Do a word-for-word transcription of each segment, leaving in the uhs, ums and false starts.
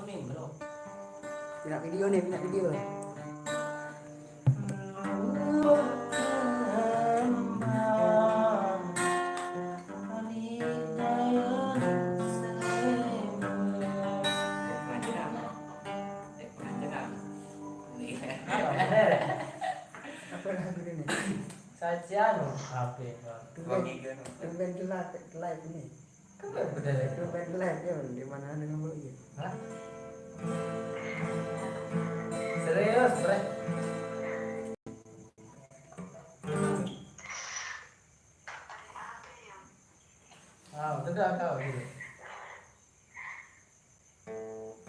Ini, bro. Pindah video nih, pindah video. Apa lagu ini? Saja no H P, Bang. Tumben, tumben telat, telat ini. Kan udah bener ya. Tumben telat ya, di mana dengan lo iya? Hah? Serius, Bre? Ah, udah kau gitu.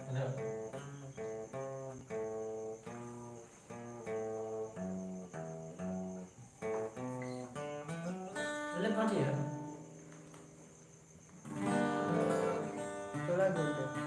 Halo. Lihat mati ya? Itu lagu itu.